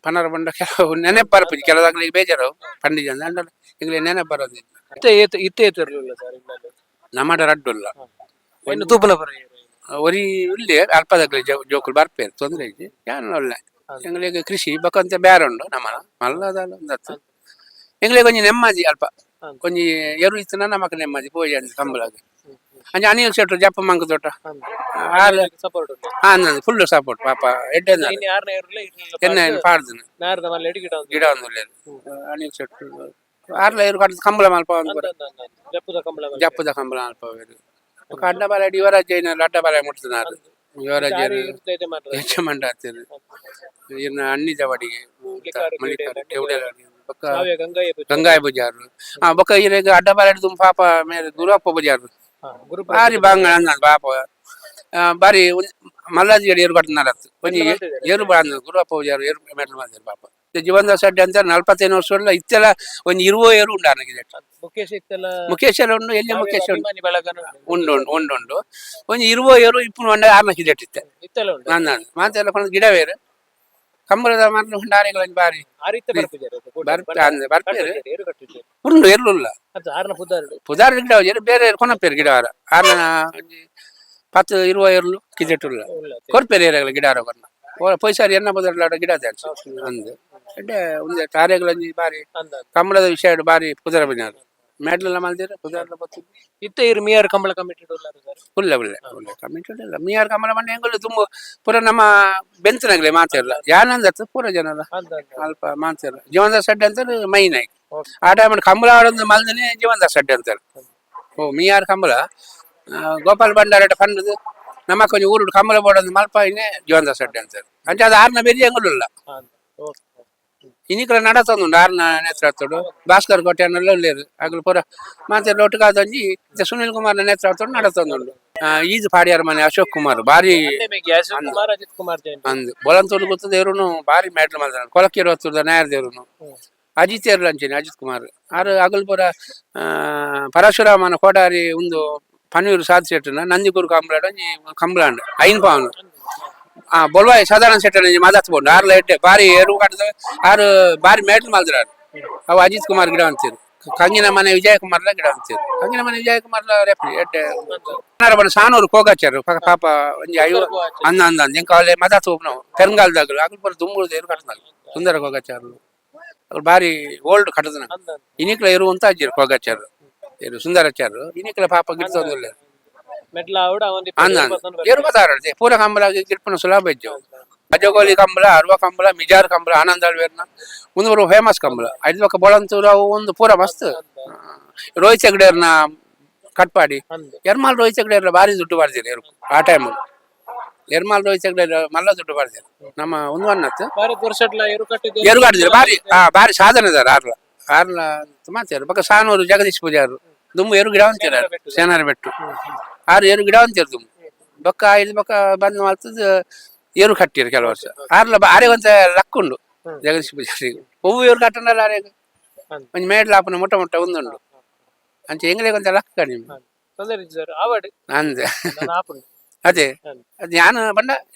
ಪನ್ನರ ಬಂಡ ಕೆಲವು ನೆನಪು ಬರ್ಪುಜಿ. ಕೆಲದಾಗ್ಲಿ ಬೇಜಾರು ಪಂಡಿಜ ಅಂಡ ಈಗಲೇ ನೆನಪು ಬರೋದು. ಇತ್ತೆ ಏತ್ ಇತ್ತೆ ಏತ್ ಇರ್ಲಿಲ್ಲ ಸರ್ ಇಲ್ಲಲ್ಲಿ? ನಮ್ಮಡ ರಡ್ಡುಲ್ಲ. ಇನ್ನು ತೂಪುನ ಬರ. ಒರಿ ಉಲ್ಲೆ ಅಲ್ಪದಾಗ್ಲಿ ಜೋಕುಲು ಬರ್ಪೇರು, ತೊಂದರೆ ಇಜ್ಜಿ. ಯಾನ್ ಒಳ್ಳೆ ಎಂಗ್ಲಿಗ್ ಕೃಷಿ ಬೊಕಂತೆ ಬೇರೆ ಉಂಡು ನಮ್ಮನ ಮಲ್ಲದಲ್ಲ ಒಂದತ್ತು. ಎಂಗ್ಲಿಗ್ ಒಂಜಿ ನೆಮ್ಮದಿ ಅಲ್ಪ. ಒಂಜಿ ಎರು ಇತ್ತುನ ನಮಕ್ ನೆಮ್ಮದಿ ಪೋಯಿ ಅಂದ್ ಕಂಬಳಗ್. ಅಂಚ ಅನಿಲ್ ಶೆಟ್ರು ಜಪ್ಪ ಮಂಗ ತೋಟ ಆರ್. ಸಪೋರ್ಟ್ ಉಂಟು. ಫುಲ್ ಸಪೋರ್ಟ್ ಪಾಪ ಎಡ್ಡೆ. ಇನ್ನು ಯಾರನ್ನ ಇರ್ಲಿಲ್ಲ ಇರ್ಲಿಲ್ಲ. ಎನ್ನ ಪಾಡ್ದನ. ನಾರ್ದ ಮಲ್ಲ ಎಡಿ ಗಿಡ ಒಂದು. ಗಿಡ ಒಂದು ಉಲ್ಲೆರ್ ಅನಿಲ್ ಶೆಟ್ರು ಆರ್ಲ ಎರು ಕಟ್ದು ಕಂಬಳ ಮಲ್ಪ ಒಂದು ಪೂರ. ಜಪ್ಪುದ ಕಂಬಳ ಮೇಲೆ. ಜಪ್ಪದ ಕಂಬಳ ಮಲ್ಪ ಬೊಕ ಅಡ್ಡ ಬಾಲ ಯುವರಾಜ್ ಜೈನ್ ಅಡ್ಡ ಬಾಲ ಮುಟ್ತನಾರು ಯುವರಾಜ್. ಯಾರು ಇರ್ತಾ ಇದೆ ಮಾತ್ರ. ಹೆಚ್ಚ ಮಂಡ ಆಗ್ತದೆ. ಇನ್ನು ಅಣ್ಣಿದ ವಡಿಗೆ ಬೊಕ್ಕ ಕಾವ್ಯ ಗಂಗಯ್ಯ ಪೂಜೆ. ಗಂಗಾಯ ಪೂಜಾರು. ಆ ಬೊಕ್ಕ ಇರೆಗ್ ಅಡ್ಡ ಬಾಲ ಪಾಪ ಮೇಲೆ ಗುರುವಪ್ಪ ಪೂಜಾರು. ಹಾ, ಗುರು. ಬಾರಿ ಬಾಂಗಣ ಅಂದ ಪಾಪ. ಬಾರಿ ಮಲ್ಲಾಜಿ ಏರು ಕಟ್ಟನಾರತ್ತು ಒಂಜಿ ಏರು ಬಾಂದ ಗುರುವಪ್ಪ ಪೂಜಾರು ಏರು ಮೆಡಲ್ ಮಾಡ್ತಾರೆ ಪಾಪ. ಜೀವನದಾಸ ಅಡ್ಡಿ ಅಂತ 45 ವರ್ಷ ಉಳ್ಳ ಇತ್ತೆಲ್ಲ ಒಂಜಿ ಇರುವ ಏರು ಉಂಡು ನನಗೆ. ಮುಖೇಶ್ ಇತ್ತೆಲ್ಲ. ಮುಖೇಶ್ ಎಲ್ಲ ಉಂಡು ಎಲ್ಲಿ ಮುಖೇಶ್ ಉಂಡು. ಅಭಿಮಾನಿ ಬಳಗನ ಉಂಟು. ಉಂಡು ಉಂಡು ಉಂಡು ಉಂಡು. ಒಂಜಿ ಇರುವ ಏರು ಇಪ್ಪು ಉಂಡ ಆರ್ನ ಕಿದೆಟ್ಟಿತ್ತೆ. ಇತ್ತೆಲ್ಲ ಉಂಟು. ನಾನು ಮಾತೆಲ್ಲ ಕೊಂಡು ಗಿಡ ಬೇರೆ ಕಂಬಳದ ಮರಳು ಹೊಂಡಾರಿಗಳ ಬಾರಿ. ಆ ರೀತಿ ಬರ್ಪಿದ್ದಾರೆ ಅದು ಕೂಡ. ಬರ್ಪೆ ಅಂದ್ ಬರ್ಪೇರು. ಕಟ್ಟಿದ್ದಾರೆ, ಏರು ಕಟ್ಟಿದ್ದಾರೆ. ಉಂಡು ಎರ್ಲುಲ್ಲ. ಅದು ಆರ್ನ ಪುದಾರ್ಡು. ಪುದಾರ್ ಗಿಡ ಹೋಗಿದ್ರೆ ಬೇರೆ ಕೊನಪೇರು ಗಿಡ ವಾರ ಆರ್ನ ಒಂಜಿ ಪತ್ತು ಇರುವ ಎರ್ಲು ಕಿದೆಟ್ಟುಲ್ಲ. ಉಲ್ಲ. ಕೊರ್ಪೇರು ಏರಿಯಾಗಳ ಗಿಡ ಕೊರ್ನ ಪೈಸಾರಿ ಎನ್ನ ಬದಲಾಡ ಗಿಡ ದಾನ್ಸ್ ಅಂದ್ ಎಡ್ಡೆ ಒಂದೇ ತಾರೆಗಳಂಜಿ ಬಾರಿ. ಅಂದ. ಕಂಬಳದ ವಿಷಯ ಬಾರಿ ಪುದರ ಬಿನಾರು ಮೆಡ್ಲೆಲ್ಲ ಮಲ್ದಿರ ಪುದರ್ಲ ಬತ್ತಿದ್ದು. ಇತ್ತೆ ಇರು ಮಿಯಾರ್ ಕಂಬಳ ಕಮಿಟಿ ಉಲ್ಲಾರು ಸರ್? ಉಲ್ಲ ಉಲ್ಲ ಉಲ್ಲ ಕಮಿಟಿ ಉಲ್ಲ. ಮೀಯಾರ್ ಕಂಬಳ ಮಂಡೆ ಎಂಗುಲು ತುಂಬ ಪೂರ ನಮ್ಮ ಬೆಂತನಾಗ್ಲೆ ಮಾತಿರಲ್ಲ ಯಾನಂದತ್ತು ಪೂರ ಜನಲ್ಲ. ಅಂದ ಅಂದ. ಅಲ್ಪ ಮಾತಿರಲ್ಲ. ಜೀವನದಾಸ್ ಅಡ್ಡೆ ಅಂತಾರೆ ಮೈನ್ ಆಗಿ. ಆ ಟೈಮ್ ಕಂಬಳ ಆಡೋದು ಮಲ್ದನೆ ಜೀವನದಾಸ್ ಅಡ್ಡೆ ಅಂತಾರೆ. ಓ ಮೀಯಾರ್ ಕಂಬಳ ಗೋಪಾಲ್ ಭಂಡಾರ ಫಂಡದು ನಮ್ಮ ಕೊಂಚ ಊರು ಕಂಬಳ ಬೋಡೊಂದು ಮಲ್ಪಾಯಿನೇ ಜೀವನದಾಸ್ ಅಡ್ಡೆ ಅಂತಾರೆ. ಅಂಚ ಅದು ಆರ್ನ ಬೆರಿ ಎಂಗುಲುಲ್ಲ. ಅಂದ ಓಕೆ. ಇನ್ನಿಕಲ ನಡತೊಂದುಂಡು ಆರ್ನ ನೇತೃತ್ವಡು ಭಾಸ್ಕರ್ ಕೋಟೆಯನ್ನೆಲ್ಲ ಉಲ್ಲೇರು ಅಗಲು ಪೂರ ಮಾತೆ ಲೋಟುಗಾದೊಂಜಿ ಇತ್ತೆ ಸುನಿಲ್ ಕುಮಾರ್ನ ನೇತೃತ್ವಡು ನಡತೊಂದುಂಡು. ಈಜು ಪಾಡಿಯಾರ ಮನೆ ಅಶೋಕ್ ಕುಮಾರ್ ಬಾರಿ. ಅಂದೆ ಮೇಗಿ ಅಶೋಕ್ ಕುಮಾರ್ ಅಜಿತ್ ಕುಮಾರ್ ಜೈನ್. ಅಂದ್ ಬೊಲಂತೂರು ಗೊತ್ತದ ದೇವ್ರುನು ಬಾರಿ ಮ್ಯಾಟ್ಲ್ ಮಲ್ದಾನ ಕೊಲಕೀರು ಹೊತ್ತುದ ನಾಯರ್ ದೇವ್ರುನು. ಅಜಿತ್ ಏರ್ಲು ಅಂಚೆನೆ ಅಜಿತ್ ಕುಮಾರ್ ಆರು ಅಗಲ್ ಪೂರ. ಪರಶುರಾಮನ ಕೋಡಾರಿ ಒಂದು ಪನೀರು ಸಾಧು ಶೆಟ್ಟನ ನಂದಿಕೂರು ಕಂಬಳಾಡ ಒಂಜಿ ಕಂಬಳಾಂಡ್ ಐನ್ ಪಾವನು. ಬೊಲ್ವಾಯಿ ಸಾಧಾರಣ ಸೆಟ್ ಮಾದಾತ್ ಬೋಂಡು ಆರ್ಲ ಎಡ್ಡೆ ಬಾರಿ ಎರು ಕಟ್ಟದ ಆರು ಬಾರಿ ಮೇಟ್ಲ್ ಮಾಲ್ದ್ರ ಅವು ಅಜಿತ್ ಕುಮಾರ್ ಗಿಡ ಅಂತೀರು. ಕಂಗಿನ ಮನೆ ವಿಜಯ ಕುಮಾರ್ಲ ಗಿಡ ಅಂತೀರು. ಕಂಗಿನ ಮನೆ ವಿಜಯ ಕುಮಾರ್ಲ ರೆಫ್ರಿ ಎಡ್ಡೆ. ಬಣ್ಣ ಸಾನೂರು ಕೋಗಾಚಾರು ಪಾಪ ಒಂಜಿ ಐವ ಅಂದ ಅಂದ ಅಂದ ಎಂಕ ಅವಲೆ ಮದಾತ್ ನಾವು ಪೆರಂಗಾಲ್ದಾಗಲು ಅಗಲ್ ಪೂರ ದುಂಬುದು ಎರು ಕಟ್ಟದಾಗ ಸುಂದರ ಕೋಗಾಚಾರ್ಲು ಅವ್ರು ಬಾರಿ ಓಲ್ಡ್ ಕಟ್ಟದ. ಇನಿಕ್ಲ ಇರುವಂತ ಅಜ್ಜಿರು ಕೋಗಾಚಾರು ಇರು ಸುಂದರಾಚಾರ್ರು ಇನಿಕ್ಲ ಪಾಪ ಗಿಡ್ತೊಂದುಲ್ಲ. ಮೆಟ್ಲ ಆವಡ ಒಂದಿ. ಅಂದ ಏರು ಬತಾರ ಪೂರ ಕಂಬಳ ಗಿಡ್ಪುನ ಸುಲಭ ಇಜ್ಜು. ಅಜಗೋಲಿ ಕಂಬಳ, ಅರ್ವ ಕಂಬಳ, ಮಿಜಾರ್ ಕಂಬಳ, ಆನಂದ ಅಳ್ವೇರ್ನ ಒಂದು ಬರುವ ಫೇಮಸ್ ಕಂಬಳ. ಐದು ಪಕ್ಕ ಬೊಳಂತೂರು ಅವು ಒಂದು ಪೂರ ಮಸ್ತ್. ರೋಹಿತ್ ಹೆಗ್ಡೆಯವ್ರನ್ನ ಕಟ್ಪಾಡಿ ಎರ್ಮಾಲ್ ರೋಹಿತ್ ಹೆಗ್ಡೆ ಭಾರಿ ದುಡ್ಡು ಬಾರ್ದಿರ ಆ ಟೈಮ್. ಎರ್ಮಾಲ್ ರೋಹಿತ್ ಹೆಗ್ಡೆ ಮಲ್ಲ ದುಡ್ಡು ಬಾರ್ದಿರ ನಮ್ಮ ಒಂದು ಅನ್ನತ್ತು. ಭಾರತ ವರ್ಷಟ್ಲ ಎರು ಕಟ್ಟಿದ್ದು. ಎರು ಕಟ್ಟಿದ್ರು ಬಾರಿ ಬಾರಿ ಸಾಧನೆ ಇದಾರೆ ಆರ್ಲ ಆರ್ಲ ಮಾತಾರು. ಬಕ್ಕ ಸಾನೂರು ಜಗದೀಶ್ ಪೂಜಾರು ದುಮ್ಮು ಎರು ಗಿಡ ಅಂತೀರ ಸೇನಾರ ಬೆಟ್ಟು ಆರು ಏರು ಗಿಡ ಅಂತೀರ ದುಮ್ಮು. ಬೊಕ್ಕ ಐದು ಬೊಕ್ಕ ಬಂದ್ ಮಾಡ್ತದ ಏರು ಕಟ್ಟಿರು ಕೆಲವು ವರ್ಷ ಆರ್ಲ ಆರೆ ಒಂತ ಲಕ್ ಉಂಡು ಜಗದೀಶ್ ಪೂಜಾರಿ. ಹೂವು ಏರು ಕಟ್ಟಂಡಲ್ಲ ಆರೆ ಒಂಜಿ ಮೇಡ್ಲ ಆಪುನ ಮೊಟ್ಟ ಮೊಟ್ಟ ಒಂದುಂಡು ಅಂಚೆ ಎಂಗ್ಲೇಗ್ ಒಂತ ಲಕ್ ಕಡಿಮೆ. ತೊಂದರೆ ಇಜ್ಜಿ ಸರ್, ಆವಡ್. ಅಂದೆ. ನಾನು ಆಪುಂಡು. ಅದೇ ಅದು ಯಾನ್ ಬಂಡ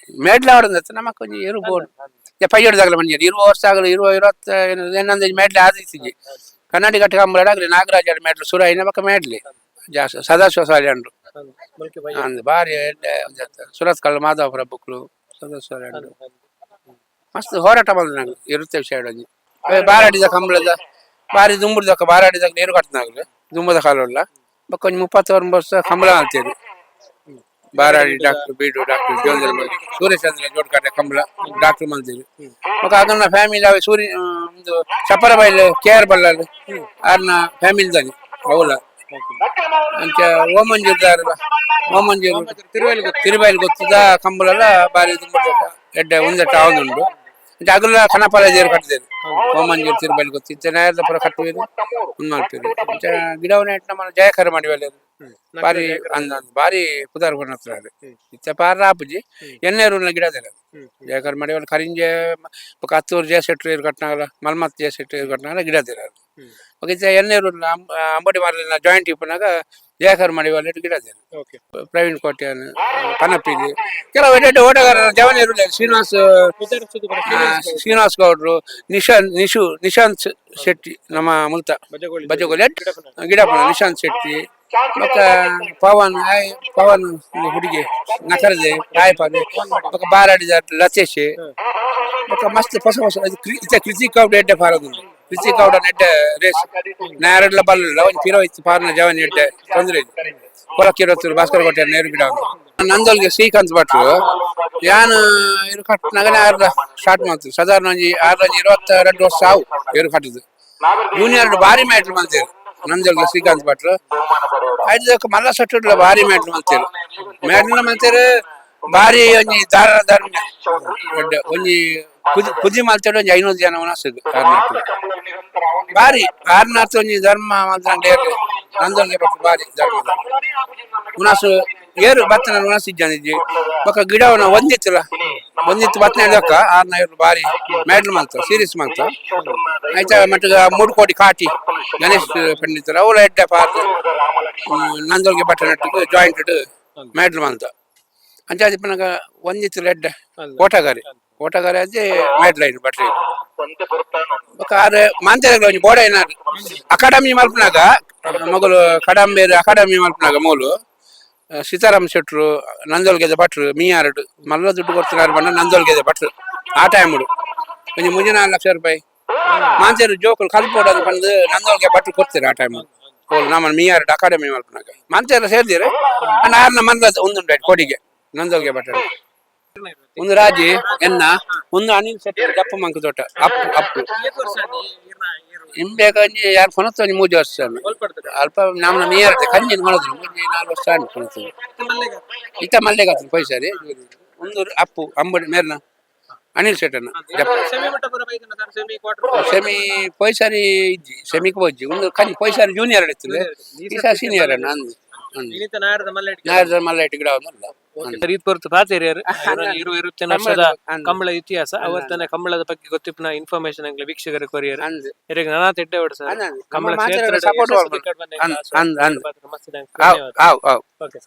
ಮೇಡ್ಲ ಆವಡಂದತ್ತು ನಮಕ್ ಒಂಜಿ ಏರು ಬೋಡು ಪೈಯೊಡ್ದಾಗಲ ಬಂದಿರು 20 ವರ್ಷ ಆಗಲು ಇರುವ ಇರುವತ್ತ ಏನಂದ ಮೇಡ್ಲೆ ಆದಿತ್ತಿಜಿ. ಕನ್ನಡಿ ಕಟ್ಟ ಕಂಬಳ ಆಗಲಿ ನಾಗರಾಜ ಮೇಡ್ಲು ಸುರ ಐನ ಬೊಕ್ಕ ಮೇಡ್ಲಿ ಜಾಸ್ತಿ ಸದಾಶಿವ ಸಾಲ್ಯಾಂಡ್ರು. ಮುಲ್ಕಿ ಬೈ. ಅಂದ್ ಬಾರಿ ಎಡ್ಡೆ ಒಂಜಿ ಸುರತ್ಕಲ್ ಮಾಧವ ಪ್ರಭುಕ್ಲು ಸದಾಶಿವ ಸಾಲ್ಯಾಂಡ್ರು ಮಸ್ತ್ ಹೋರಾಟ ಬಂದ ನಂಗೆ ಇರುತ್ತೆ ವಿಷಯ ಒಂಜಿ. ಅವೇ ಬಾರಾಡಿದ ಕಂಬಳದ ಬಾರಿ ದುಂಬುಡ್ದಕ್ಕ ಬಾರಾಡಿದಾಗ ನೀರು ಕಟ್ಟನಾಗ್ಲು ದುಂಬದ ಕಾಲುಲ್ಲ. ಬೊಕ್ಕ ಒಂಜಿ 30 ವರ್ಷ ಕಂಬಳ ಅಂತೀರಿ. ಬಾರಾಡಿ ಡಾಕ್ಟರ್ ಬೀಡು ಡಾಕ್ಟರ್ ಜೋಂದ್ರ ಸೂರ್ಯಚಂದ್ರ ಜೋಡ್ಕಾಟೆ ಕಂಬಳ ಡಾಕ್ಟರ್ ಮಂದಿರು. ಬೊಕ್ಕ ಅದನ್ನ ಫ್ಯಾಮಿಲಿ ಅವೆ ಸೂರ್ಯ ಒಂದು ಚಪ್ಪರಬೈಲ್ ಕೆ ಆರ್ ಬಲ್ಲಾಲ್ ಆರ್ನ ಫ್ಯಾಮಿಲಿ ದಾನಿ ಅವಲ. ಅಂಚ ಓಮಂಜೂರ್ದಾರಲ್ಲ, ಓಮಂಜೂರು ತಿರುವಲ್ಲಿ. ತಿರುಬೈಲ್ ಗೊತ್ತದ ಕಂಬಳೆಲ್ಲ ಬಾರಿ ದುಂಬುಡ್ದಕ್ಕ ಎಡ್ಡೆ ಒಂದೆಟ್ಟ ಆವೊಂದುಂಡು. ಅಂಚ ಅಗಲ ಕನಪಾಲ ನೀರು ಕಟ್ಟಿದ್ದೇನೆ ಓಮಂಜೂರು ತಿರುಬೈಲ್ ಗೊತ್ತಿತ್ತೆ ನ್ಯಾಯದ ಪುರ ಕಟ್ಟುವುದು ಉಂದು ಮಾಡ್ತೀವಿ. ಅಂಚ ಗಿಡವನ್ನ ಇಟ್ಟು ನಮ್ಮ ಜಯಕರ ಮಾಡಿ ಬಾರಿ ಅಂದ ಬಾರಿ ಪುದಾರ್ ಕೊಡ್ನತ್ರ ಇತ್ತೆ ಪಾರ ಆಪುಜಿ ಎಣ್ಣೆ ಗಿಡ ದೇರ ಜಯಕರ್ ಮಾಡಿ ಕರಿಂಜೆ. ಬೊಕ್ಕ ಹತ್ತೂರು ಜಯ ಶೆಟ್ರು ಇರು ಕಟ್ನಾಗಲ ಮಲ್ಮತ್ ಜಯ ಶೆಟ್ರು ಇರು ಕಟ್ನಾಗಲ ಗಿಡ ದೇರ. ಬೊಕ್ಕ ಇತ್ತೆ ಎಣ್ಣೆ ಅಂಬಡಿ ಮಾರ್ಲಿನ ಜಾಯಿಂಟ್ ಇಪ್ಪನಾಗ ಜಯಕರ್ ಮಾಡಿ ಗಿಡ ದೇರ. ಪ್ರವೀಣ್ ಕೋಟ್ಯಾನ್ ಪನಪಿಲಿ ಕೆಲವು ಎಡ್ಡೆ ಓಟಗಾರರ ಜವನ ಇರುಲ್ಲ. ಶ್ರೀನಿವಾಸ್ ಶ್ರೀನಿವಾಸ್ ಗೌಡ್ರು, ನಿಶಾಂತ್ ನಿಶು ನಿಶಾಂತ್ ಶೆಟ್ಟಿ ನಮ್ಮ ಮುಲ್ತ ಬಜಗೋಲಿ ಗಿಡಪಣ ನಿಶಾಂತ್ ಶೆಟ್ಟಿ. ಮತ್ತೆ ಪವನ್ ಆಯ್ ಪವನ್ ಹುಡುಗಿ ನಕರದೆ ರಾಯಪಾಲೆ. ಬೊಕ್ಕ ಬಾರಾಡಿದ ಲತೇಶ್. ಬೊಕ್ಕ ಮಸ್ತ್ ಹೊಸ ಹೊಸ ಇದು ಇತ್ತೆ ಕೃತಿಕ್ ಗೌಡ ಎಡ್ಡೆ ಪಾರದುಂಡು. ಕೃತಿಕ್ ಗೌಡ ಎಡ್ಡೆ ರೇಸ್ ನೇರಡ್ಲ ಬಲ್ಲ ಒಂಜಿ ಪಿರೋ ಇತ್ತು ಪಾರನ ಜವನ್ ಎಡ್ಡೆ ತೊಂದರೆ ಇದೆ. ಕೊಲಕ್ಕಿರತ್ತೂರು ಭಾಸ್ಕರ ಕೋಟೆ ನೇರು ಗಿಡ ನಂದೊಲ್ಗೆ ಶ್ರೀಕಾಂತ್ ಭಟ್ರು ಯಾನ್ ಇರು ಕಟ್ಟನಾಗನೆ ಆರ್ಲ ಸ್ಟಾರ್ಟ್ ಮಾಡ್ತೀವಿ. ಸಾಧಾರಣ ಒಂಜಿ ಆರ್ಲ ಒಂಜಿ 22 ವರ್ಷ ಆವು ಇರು ಕಟ್ಟುದು. ಜೂನಿಯರ್ ಬಾರಿ ಮ್ಯಾಟ್ರ್ ಮಾಡ್ತೇವೆ ನಂದೊಲ್ಗೆ ಶ್ರೀಕಾಂತ್ ಭಟ್ರು. ಐದು ಮಲ್ಲ ಸಟ್ಟುಡ್ಲ ಬಾರಿ ಮ್ಯಾಟ್ರ್ ಮಾಡ್ತೇವೆ ಮ್ಯಾಟ್ರ್ ಮಾಡ್ತೇವೆ ಬಾರಿ ಒಂಜಿ ದಾರ ಧರ್ಮ ಎಡ್ಡೆ ಒಂಜಿ ಕುದಿ ಕುದಿ ಮಾಡ್ತೇವೆ. ಒಂಜಿ 500 ಜನ ಉಣಸುದು ಆರ್ನಾಥ್ ಬಾರಿ ಆರ್ನಾಥ್ ಒಂಜಿ ಧರ್ಮ ಮಾತ್ರ ನಂದೊಲ್ಗೆ ಭಟ್ರು ಬಾರಿ ಧರ್ಮ ಉಣಸು ಏರು ಬತ್ತನ ಉಣಸು ಇಜ್ಜಾನಿಜ್ಜಿ. ಬೊಕ್ಕ ಗಿಡವನ್ನ ಒಂದಿತ್ತಲ್ಲ ಒಂದಿತ್ತು ಬತ್ತನ ಹಿಡ್ದಕ್ಕ ಆರ್ನ ಏರು ಬಾರಿ ಮ್ಯಾಡ್ಲ್ ಮಾಡ್ತಾವ ಸೀರಿಯಸ್ ಮಾಡ್ತಾವ. ಆಯ್ತಾ ಮಟ್ಟಿಗೆ 3 ಕೋಟಿ ಕಾಟಿ ಗಣೇಶ್ ಪಂಡಿತರು ಅವಳ ಎಡ್ಡೆ ಪಾರ್ದು ನಂದೊಲ್ಗೆ ಭಟ್ಟ ನಟ್ಟಿಗೆ ಜಾಯಿಂಟ್ ಮ್ಯಾಡ್ಲ್ ಮಾಡ್ತ. ಅಂಚ ಪನಗ ಒಂದಿತ್ತು ಎಡ್ಡೆ ಓಟಗಾರಿ ಓಟಗಾರಿ ಅದೇ ಮ್ಯಾಡ್ಲ್ ಐನು ಭಟ್ರಿ. ಬೊಕ್ಕ ಆರು ಮಾಂತೇರ ಒಂಜಿ ಬೋಡ ಏನಾರು ಅಕಾಡೆಮಿ ಮಲ್ಪನಾಗ ಮೊಗಲು ಕಡಂಬೇರು ಅಕಾಡೆಮಿ ಮಲ್ಪನಾಗ ಮೂಲು ಸೀತಾರಾಮ್ ಶೆಟ್ರು ನಂದೊಲ್ಗೆದ ಭಟ್ರು ಮೀಯಾರಡು ಮಲ್ಲ ದುಡ್ಡು ಕೊಡ್ತಿನಾರು ಬಣ್ಣ ನಂದೊಲ್ಗೆದ ಭಟ್ರು ಆ ಟೈಮುಡು ಒಂಜಿ 3-4 ಲಕ್ಷ ರೂಪಾಯಿ ಮಾಂತೇರು ಜೋಕುಲು ಕಲ್ಪೋಡದು ಪಂದ್ ನಂದೊಲ್ಗೆ ಭಟ್ರು ಕೊಡ್ತೀರ ಆ ಟೈಮ್ ಓಲು ನಮ್ಮ ಮೀಯಾರಡು ಅಕಾಡೆಮಿ ಮಲ್ಪನಾಗ ಮಾಂತೇರ ಸೇರ್ದಿರ. ಅಂಡ್ ಆರ್ನ ಮಲ್ಲ ಒಂದುಂಟು ಕೊಡಿಗೆ ನಂದೊಲ್ಗೆ ಭಟ್ರು. ಒಂದು ರಾಜಿ ಎನ್ನ ಒಂದು ಅನಿಲ್ ಶೆಟ್ಟಿ ದಪ್ಪ ಮಂಕು ತೋಟ ಅಪ್ಪು ಅಪ್ಪು ಇಂಬೇಕ ಒಂಜಿ ಯಾರು ಕೊನತ್ತು ಒಂಜಿ 3 ವರ್ಷ ಅಲ್ಪ ನಮ್ಮ ಮೀಯಾರತೆ ಕಂಜಿನ ಕೊನದ್ರು 3-4 ವರ್ಷ ಆಂಡ್ ಕೊನತ್ತು. ಇತ್ತ ಮಲ್ಲೆಗಾತು ಪೈಸರಿ ಒಂದು ಅಪ್ಪು ಅಂಬಡಿ ಮೇರ್ನ ಅನಿಲ್ ಶೆಟ್ಟನ ಸೆಮಿ ಪೈಸರಿ ಇಜ್ಜಿ ಸೆಮಿಗೆ ಪೋಜಿ ಒಂದು ಕಂಜಿ ಪೈಸರಿ ಜೂನಿಯರ್ ಇತ್ತು ಈ ಸೀನಿಯರ್ ಅಣ್ಣ ಅಂದು ಅಂದು ನಾಯರ್ದ ಮಲ್ಲ ಇಟ್ಟು ಗಿಡ ಒಂದಲ್ಲ. ಸರ್, ಇದು ಪೊರ್ತು ಪಾತೆರಿಯರ್ ಇರು ಇರುತ್ತೇನೆ ವರ್ಷದ ಕಂಬಳ ಇತಿಹಾಸ ಅವತ್ತನೆ ಕಂಬಳದ ಬಗ್ಗೆ ಗೊತ್ತಿಪ್ಪನ ಇನ್ಫಾರ್ಮೇಶನ್ ಅಂಗ್ಲ ವೀಕ್ಷಕರ ಕೊರಿಯರ್ ಅಂದ್ ಇರೆಗ್ ನಾನಾ ತೆಡ್ಡೆ ಸರ್. ಅಂದ್ ಕಂಬಳ ಸಪೋರ್ಟ್ ಕ್ಷೇತ್ರ ಅಂದ್ ಅಂದ್ ಅಂದ್ ಮಸ್ತ್. ಆವ್ ಆವ್ ಆವ್. ಓಕೆ.